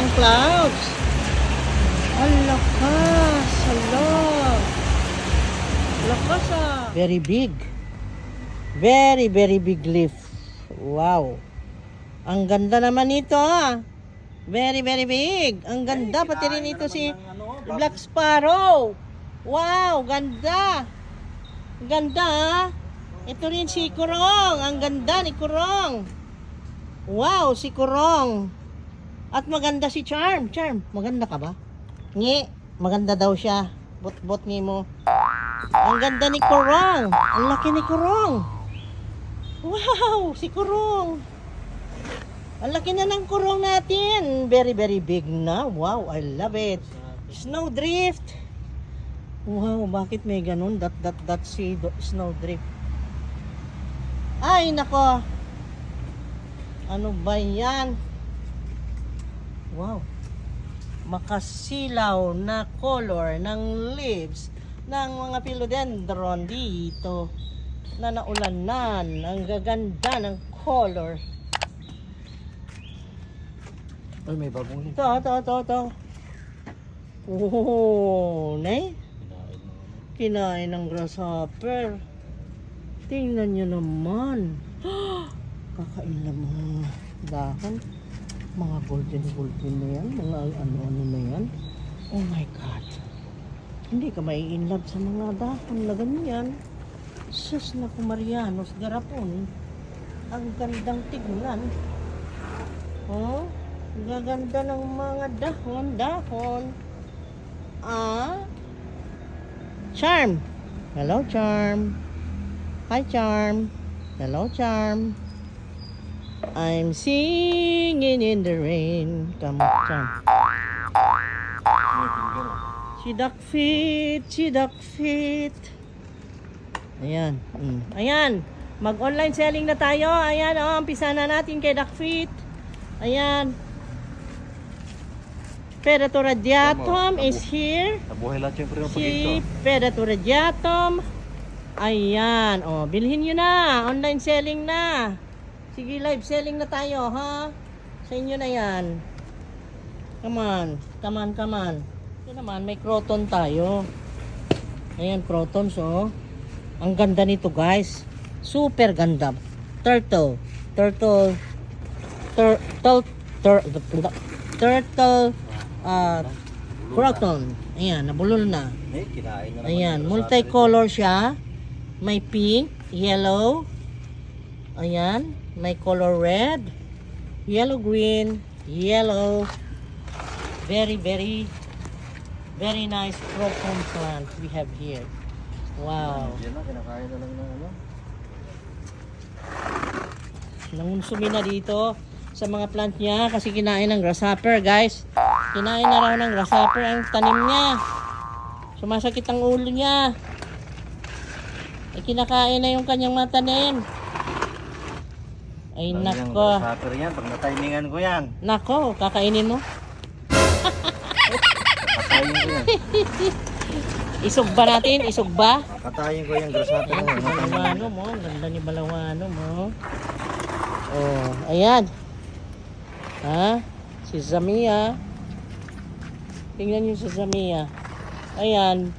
ng clouds. Ang lakas. Hala. Lakas ah. Very big. Very, very big leaf. Wow. Ang ganda naman ito ah. Very, very big. Ang ganda. Pati rin ito si Black Sparrow. Wow, ganda. Ganda ah. Ito rin si Kurong. Ang ganda ni Kurong. Wow, si Kurong. At maganda si Charm. Charm, maganda ka ba? Ngi, maganda daw siya. Bot-bot ngi mo. Ang ganda ni Kurong. Ang laki ni Kurong. Wow, si Kurong. Ang laki na ng Kurong natin. Very, very big na. Wow, I love it. Snowdrift. Wow, bakit may ganun? That si Snowdrift. Ay, nako. Ano ba yan? Wow. Makasilaw na color ng leaves ng mga philodendron dito na naulanan. Ang gaganda ng color. Ay, may bagong leaf. Ito. Oh, nay. Kinain ng grasshopper. Tingnan nyo naman. Kakain na mga dahon. Mga golden na yan. Mga ano na yan. Oh my God. Hindi ka mai-inlove sa mga dahon na ganyan. Sus na kumarianos garapon. Ang gandang tignan. Oh, gaganda ng mga dahon. Ah? Charm. Hello, Charm. Hi, Charm. Hello, Charm. I'm singing in the rain. Come on, Charm. She duck feet. Ayan. Ayan. Mag-online selling na tayo. Ayan, oh, umpisa na natin kay duck feet. Ayan. Predator radiatum is here. Nabuhay lahat yung primo Si Predator radiatum. Ayan. O, bilhin nyo na. Online selling na. Sige, live selling na tayo, ha? Sa inyo na yan. Come on. Ito naman, may croton tayo. Ayan, crotons, oh. Ang ganda nito, guys. Super ganda. Turtle croton. Ayan, nabulol na. Ayan, multicolor siya. May pink, yellow. Ayan, may color red, yellow green, yellow. Very, very, very nice croton plant we have here. Wow. Kinakain na lang ng ano. Nangonsumi na dito sa mga plant niya kasi kinain ng grasshopper, guys. Kinain na raw ng grasshopper ang tanim niya. Sumasakit ang ulo niya. Kinakain na yung kanyang mga tanim. Ay, nako. Grasshopper yan, pag natimingan ko yan. Nako, kakainin mo? Katayin ko yan. Isog ba natin? Isog ba? Katayin ko yung grasshopper mo. Balawano mo. Ganda ni balawano mo. Oh, ayan. Ha? Si Zamia. Tingnan nyo si Zamia. Ayan.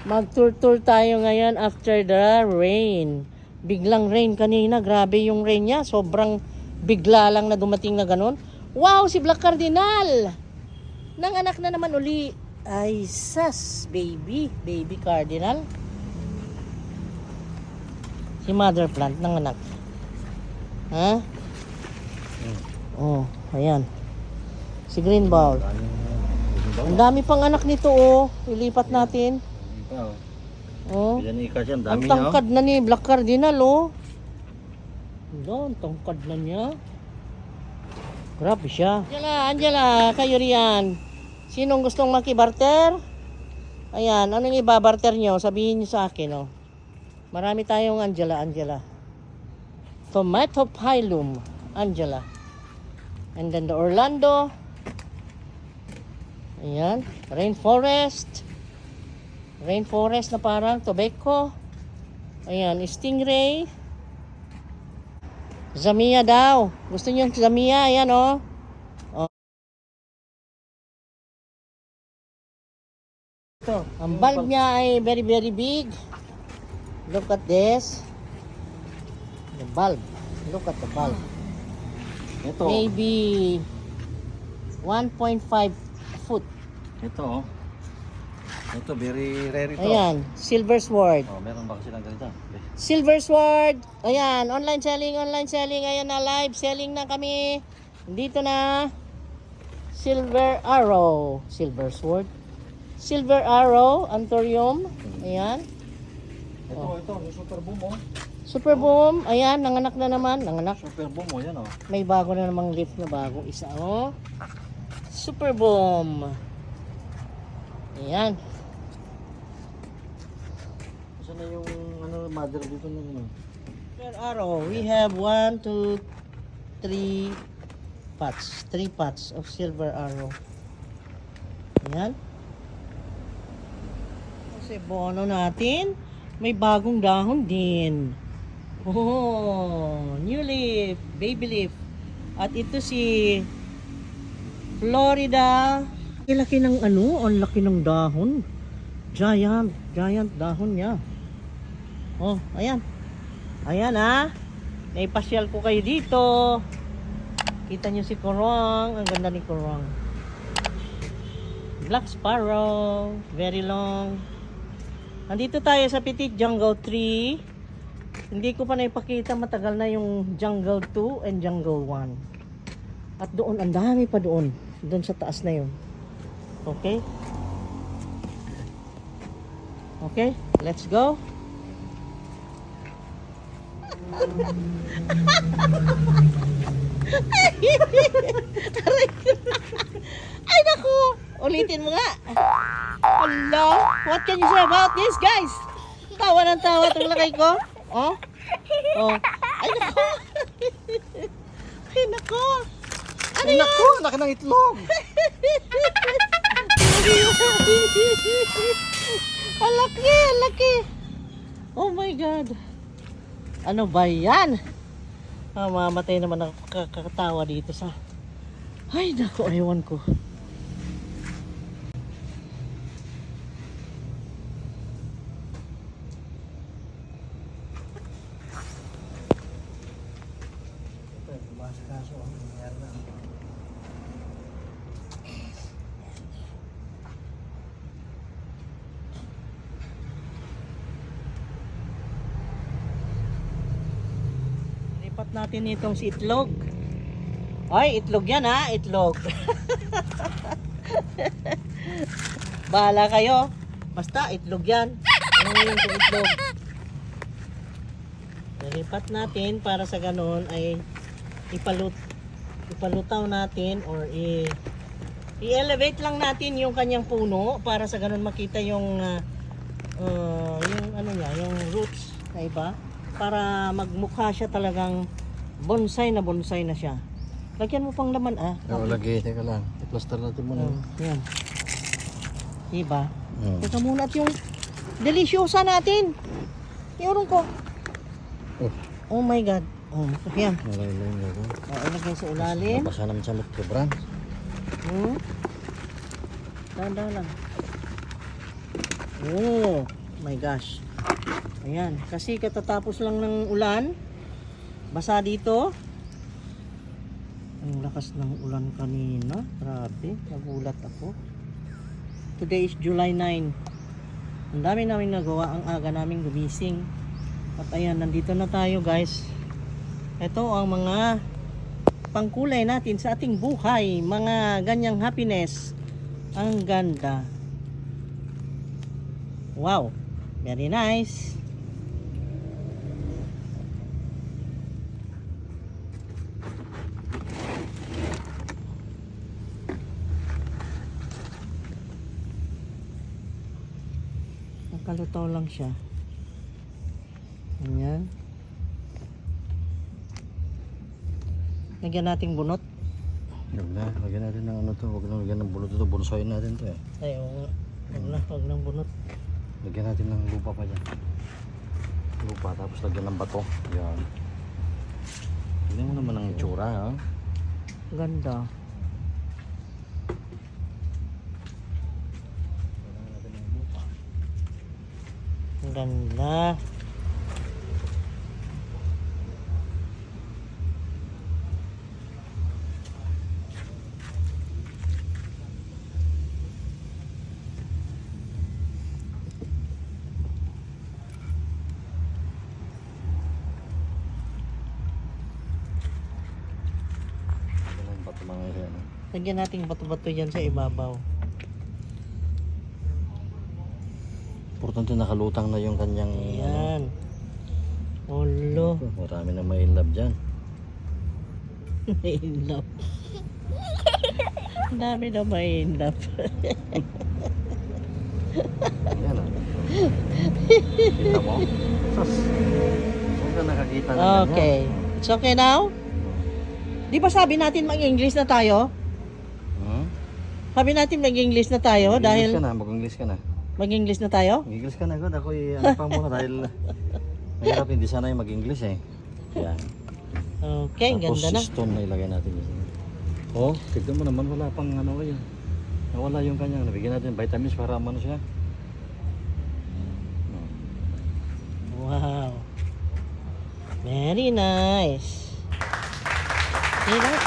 Mag-tour tayo ngayon after the rain. Biglang rain kanina. Grabe yung rain niya. Sobrang bigla lang na dumating na ganun. Wow, si Black Cardinal. Nanganak na naman uli. Ay, sas, baby. Baby Cardinal. Si mother plant nanganak. Ha? Oh, ayan. Si green ball. Ang dami pang anak nito, oh. Ilipat natin. Oh. Ang tangkad na ni Black Cardinal, oh. Ang tangkad na niya. Grabe siya. Angela, kayo riyan. Sinong gustong makibarter? Ayan, anong ibabarter nyo? Sabihin nyo sa akin, oh. Marami tayong Angela. Tomato Pilum, Angela. And then the Orlando. Ayan, Rainforest na parang Tobacco. Ayan, Stingray. Zamia daw. Gusto niyo Zamia? Ayan, oh. Ang bulb niya ay very very big. Look at this. The bulb. Look at the bulb. Ito. Maybe 1.5 foot. Ito oh. Ito, very rare ito. Ayan, silver sword. Oh, meron ba kasi lang ganito? Okay. Silver sword. Ayan, online selling, online selling. Ayan na, live selling na kami. Dito na. Silver arrow. Silver sword. Silver arrow, anthurium. Ayan. Ito, yung super boom oh. Super boom. Ayan, nanganak na naman. Nanganak. Super boom oh, yan oh. May bago na namang leaf na bago. Isa, oh. Super boom. Ayan. Saan na yung ano, mother dito na yun? Silver arrow. We have 1, 2, 3 pots. 3 pots of silver arrow. Ayan. Kasi bono natin. May bagong dahon din. Oh, new leaf, baby leaf. At ito si Florida. Ang laki ng ano, ang laki ng dahon. Giant dahon niya. Oh, ayan. Ayan ah. Naipasyal ko kayo dito. Kita niyo si Korong. Ang ganda ni Korong. Black Sparrow. Very long. Nandito tayo sa Petit Jungle 3. Hindi ko pa naipakita, matagal na yung Jungle 2 and Jungle 1. At doon, ang dami pa doon. Doon sa taas na yun. Okay? Okay, let's go. Ay naku! Ulitin mo nga. Hello? What can you say about this, guys? Tawa ng tawa itong lakay ko. Oh? Oh. Ay naku! Ay naku! Ano Ay, yan? naku, laki ng itlog! Ang laki, ang laki. Oh my God. Ano ba yan? Ah, mamatay naman ang kakatawa dito sa... Ay, naku, ayawan ko. Lipat natin itong si itlog. Ay, itlog yan ha, itlog. Bahala kayo. Basta itlog yan. Ano yung itlog? Lipat natin para sa ganun ay ipalutaw natin or i-elevate lang natin yung kanyang puno para sa ganun makita yung yung ano niya, yung roots na iba para magmukha siya talagang bonsai na siya. Lagyan mo pang laman ah. Oo, lagi. Teka lang. I-plaster natin muna. Yan. Diba? Oh. Teka muna at yung delisyosa natin. Iurong ko. Oh. Oh my God. Oh, yan. Malay-lay nga ko. Ilagay sa ilalim. Nabasa naman sa Bran. Dahan-dahan lang. Oh my gosh. Ayan. Kasi katatapos lang ng ulan. Basa dito. Ang lakas ng ulan kanina. Grabe. Nagulat ako. Today is July 9. Ang dami namin nagawa. Ang aga namin gumising. At ayan, nandito na tayo guys. Ito ang mga pangkulay natin sa ating buhay. Mga ganyang happiness. Ang ganda. Wow. Very nice. Nakalutaw lang siya. Ayan. Lagyan nating bunot. Huwag na. Lagyan natin ng ano to. Huwag na lagyan ng bunot ito. Bonsoyin natin to eh. Ay, oo. Huwag ng bunot. Lagyan natin ng lupa pa dyan. Lupa. Tapos lagyan ng bato. Yan. Tignan mo naman ang itsura ha. Ganda. Lagyan natin ng lupa. Ganda. Ano yung bato mga yan? Lagyan natin bato-bato dyan sa ibabaw. Importante nakalutang na yung kanyang Ayan. Ulo. Marami na may love dyan. In love. Ang dami na may in love. Yan ah. Kita mo? Sus. Saan ka nakakita na ganyan? Okay. It's okay now? Di ba sabi natin mag-English na tayo? Hmm? Sabi natin mag-English na tayo Mag-English ka dahil na, mag-English ka na. mag-English na tayo? Mag-English ka na agad. Ako ano pa muna dahil mahirap hindi sana yung mag-English eh. Yan. Okay, Tapos ganda na. stone na ilagay natin dyan. Oh, tignan mo naman wala pang ano kayo. Nawala yung kanyang. Nabigyan natin vitamins para ano siya. Wow. Very nice. See that?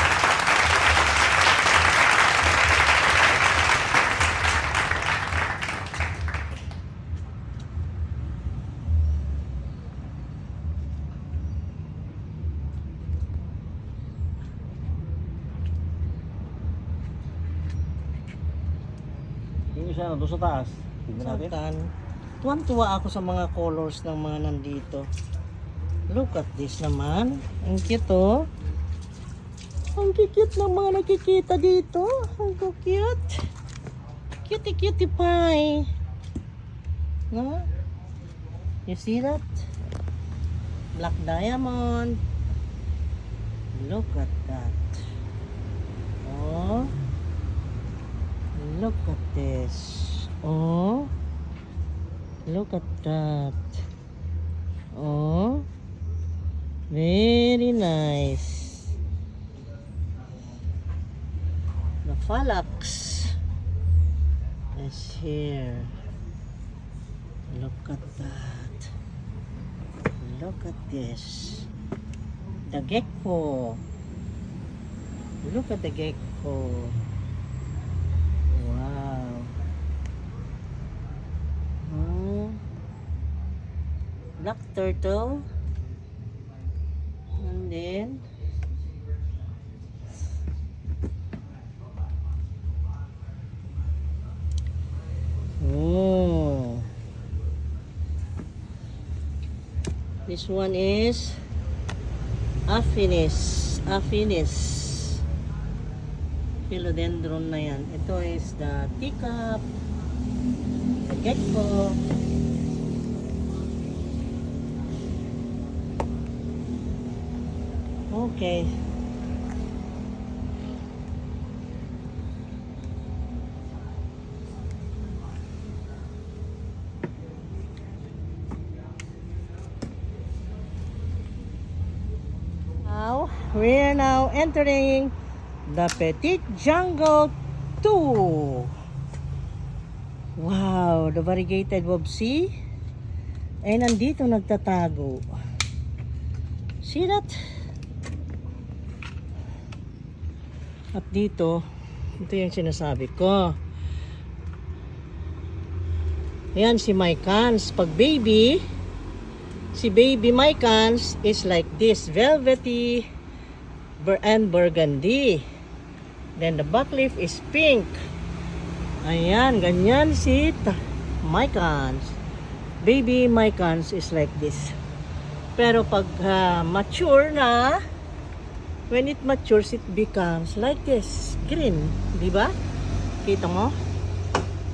Yung isa doon sa taas. Tignan natin. Satan. Tuwan-tuwa ako sa mga colors ng mga nandito. Look at this naman. Ang cute oh. Ang cute ng mga nakikita dito. Ang cute. Cutie pie. No? You see that? Black diamond. Look at that. Oh. Look at this. Oh. Look at that. Oh. Very nice. The phallux is here. Look at that. Look at this. The gecko. Look at the gecko. Wow. Black turtle. And then oh, this one is Aphanis. Philodendron na yan. Ito is the teacup, the gecko. Okay. Now, we are now entering the Petit Jungle 2. Wow, the variegated wabsi ay nandito nagtatago. See that? At dito, ito yung sinasabi ko. Ayan si Mycans. Pag baby, si baby Mycans is like this, velvety and burgundy. Then the back leaf is pink. Ayan, ganyan si Mycans. Baby Mycans is like this. Pero pag mature na, when it matures, it becomes like this, green, di ba? Kita mo?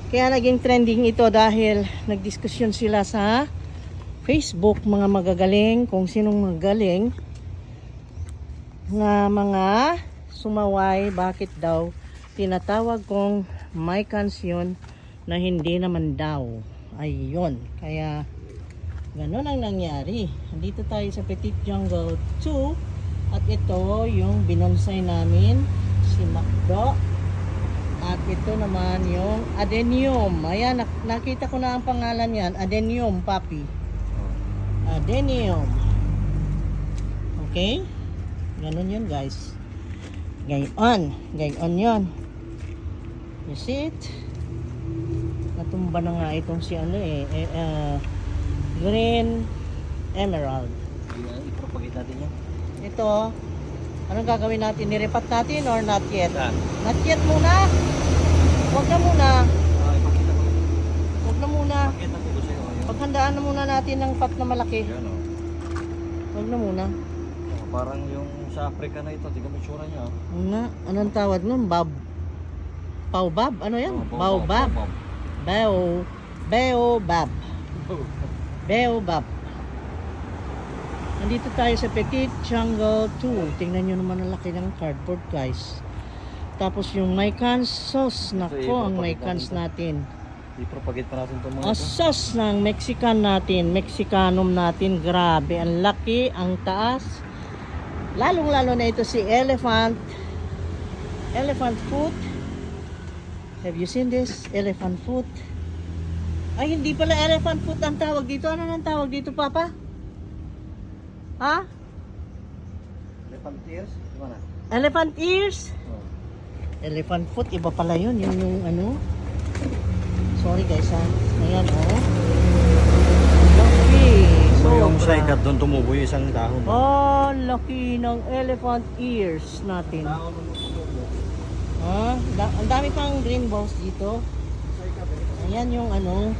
Kaya naging trending ito dahil nagdiskusyon sila sa Facebook, mga magagaling, kung sinong magaling na mga sumaway, bakit daw tinatawag kong Mycans yun na hindi naman daw. Ayun, kaya ganun ang nangyari. Dito tayo sa Petit Jungle 2. At ito yung binonsay namin, si Macdo At ito naman yung adenium. Ayan, nakita ko na ang pangalan yan. Adenium, papi. Adenium. Okay? Ganun yun, guys. Gayon. Gayon yun. You see it? Natumba na nga itong si ano green emerald. I-propagate natin yan. Ito, anong gagawin natin? Nirepat natin or not yet? Saan? Not yet muna. Huwag na muna. Ipakita ko. Huwag na muna. Ipakita ko sa'yo. Paghandaan na muna natin ng pot na malaki. Yan o. Huwag na muna. Parang yung sa Africa na ito. Tingnan mo yung tsura niya. Una, anong tawag nun? Baobab? Ano yan? Baobab. Baobab. Baobab. Nandito tayo sa Petit Jungle 2. Tingnan nyo naman ang laki ng cardboard, guys. Tapos yung Maycans sauce. Nako, ang Maycans natin. I-propagate pa natin itong mga Ang sauce ng Mexican natin. Mexicanum natin. Grabe. Ang laki, ang taas. Lalong-lalo na ito si elephant. Elephant foot. Have you seen this? Elephant foot. Ay, hindi pala elephant foot ang tawag dito. Ano nang tawag dito, Papa? Ha? Elephant ears? Diba na? Elephant ears? Oh. Elephant foot, iba pala yun. Yun yung ano. Sorry guys ha. Ayan oh. Laki. Yung Sobra. saikat doon tumubo yung isang dahon. Oh, laki ng elephant ears natin. Dahon mo tumubo. Ha? Ang dami pang green balls dito. Ayan yung ano.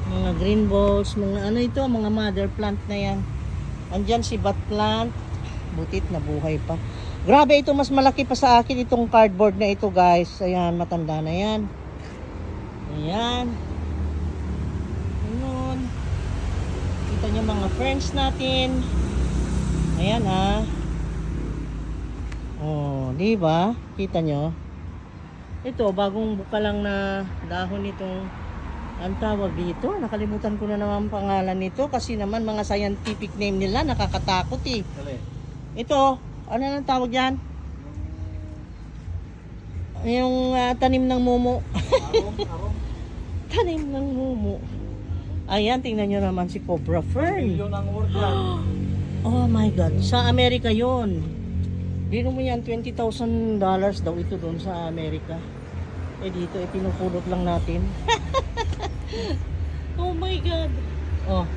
Mga green balls. Mga ano ito. Mga mother plant na yan. Andyan si bat plant. Butit na buhay pa. Grabe ito. Mas malaki pa sa akin itong cardboard na ito guys. Ayan. Matanda na yan. Ayan. Ayun. Kita nyo mga friends natin. Ayan ha. Oh, di ba? Kita nyo? Ito, bagong buka lang na dahon nitong ang tawag dito. Nakalimutan ko na naman ang pangalan nito kasi naman mga scientific name nila nakakatakot eh. Dali. Ito, ano nang tawag yan? Yung tanim ng mumu. Arong. Tanim ng mumu. Ayan, tingnan nyo naman si Cobra Fern. Milyon ang worth yan. Oh my God, sa Amerika yon. Dino mo yan, $20,000 daw ito doon sa Amerika. Eh dito, pinupulot lang natin. Oh my God. Oh.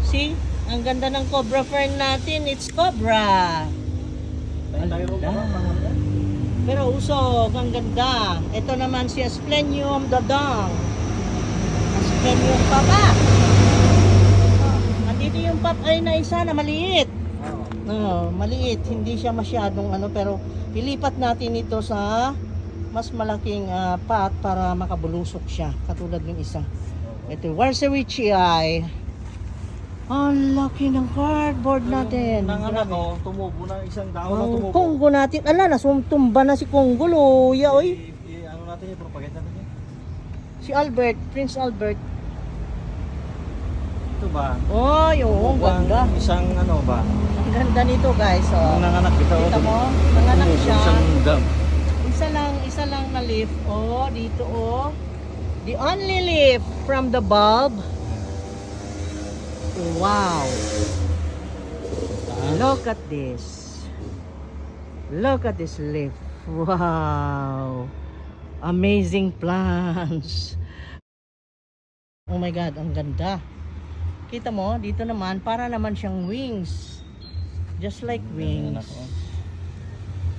See? Ang ganda ng Cobra Fern natin. It's Cobra. Tayo Ganda. Pero usog, ang ganda. Ito naman si Asplenium dadang. Asplenium papa. Andito yung pap ay na isa na maliit. Maliit. Hindi siya masyadong ano, pero ilipat natin ito sa mas malaking pot para makabulusok siya. Katulad ng isa. Ito, Warsawichi ay. Ang laki ng cardboard natin. Nanganak o, tumubo na isang dahon na Ang tumubo. Konggo natin. Ala, nasumtumba na si Konggo. Luya, oy. Ano natin yung propagate natin yan? Si Albert, Prince Albert. Ito ba? Oh, yung ganda. Isang ano ba? Ang ganda nito, guys. Oh. Nanganak ito. Kita mo? Nanganak siya. Isang dam. Isa lang na leaf. Oh, dito oh. The only leaf from the bulb. Wow. Look at this. Look at this leaf. Wow. Amazing plants. Oh my God, ang ganda. Kita mo, dito naman, para naman siyang wings. Just like wings.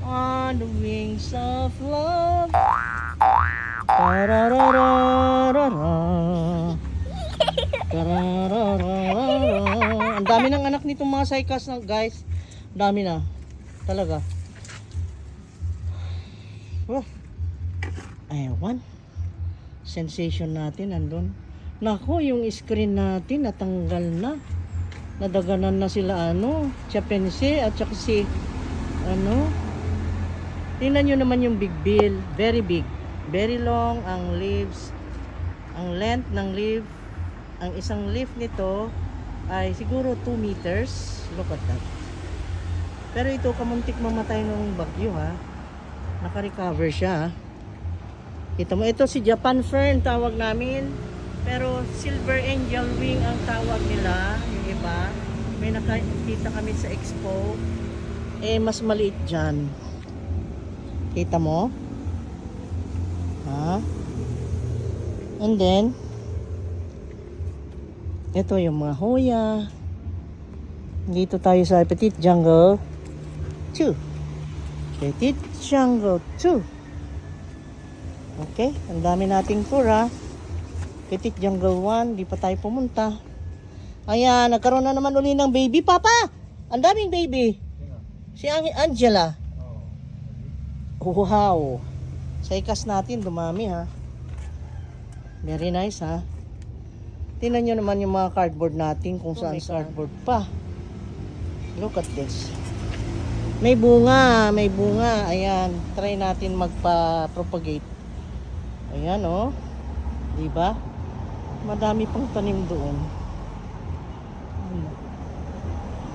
On the wings of love. Tararararara. Ang dami ng anak nitong mga cycas na guys. Ang dami na. Talaga. Oh. Aywan. Sensation natin nandun. Nako, yung screen natin natanggal na. Nadaganan na sila ano, Chapense at saka si ano. Tingnan nyo naman yung big bill. Very big. Very long ang leaves. Ang length ng leaf. Ang isang leaf nito ay siguro 2 meters. Look at that. Pero ito kamuntik mamatay ng bagyo ha. Naka-recover siya. Kita mo, ito si Japan Fern tawag namin. Pero Silver Angel Wing ang tawag nila. Yung iba. May nakita kami sa expo. Mas maliit dyan. Kita mo? Ha? And then, ito yung mga hoya. Dito tayo sa Petit Jungle 2. Petit Jungle 2. Okay, ang dami nating tour ha. Petit Jungle 1, di pa tayo pumunta. Ayan, nagkaroon na naman uli ng baby. Papa! Ang daming baby. Si Angela. Wow. Sa ikas natin, dumami ha. Very nice ha. Tingnan nyo naman yung mga cardboard natin kung saan cardboard pa. Look at this. May bunga, may bunga. Ayan, try natin magpa-propagate. Ayan oh. Diba? Madami pang tanim doon.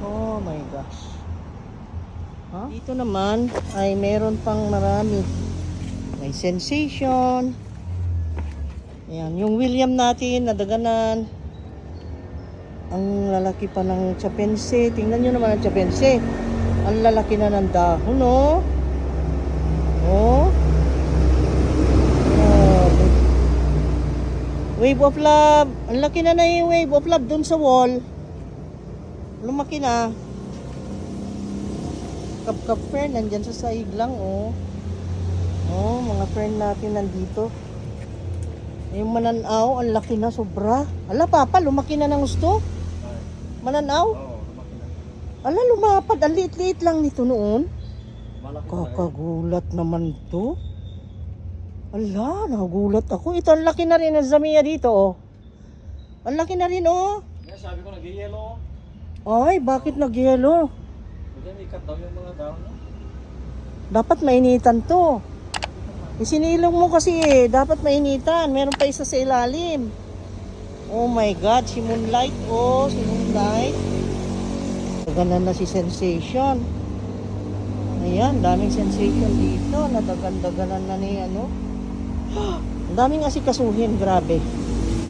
Oh my gosh. Huh? Dito naman ay meron pang marami. May sensation. Ayan, yung William natin, nadaganan. Ang lalaki pa ng chapense. Tingnan nyo naman ang chapense. Ang lalaki na ng dahon, no? Oh. Wave of love. Ang laki na na yung wave of love dun sa wall. Lumaki na. Kap-kap fern, nandyan sa sahig lang, oh. Oh, mga fern natin nandito. Yung mananaw, ang laki na, sobra. Ala, papa, lumaki na ng gusto. Mananaw? Oo, lumaki na. Ala, lumapad. Ang liit-liit lang nito noon. Malaki na. Kakagulat naman to. Ala, nagulat ako. Ito, ang laki na rin ang Zamia dito, oh. Ang laki na rin, oh. Nga, sabi ko nag-yellow. Ay, bakit nag-yellow? Hindi, may cut daw yung mga dahon. No? Dapat mainitan to. Isinilong mo kasi eh. Dapat mainitan. Meron pa isa sa ilalim. Oh my God. Si Moonlight. Oh, si Moonlight. Naganan na si Sensation. Ayan. Daming Sensation dito. Nadagandaganan na ni ano. Ang daming asikasuhin. Grabe.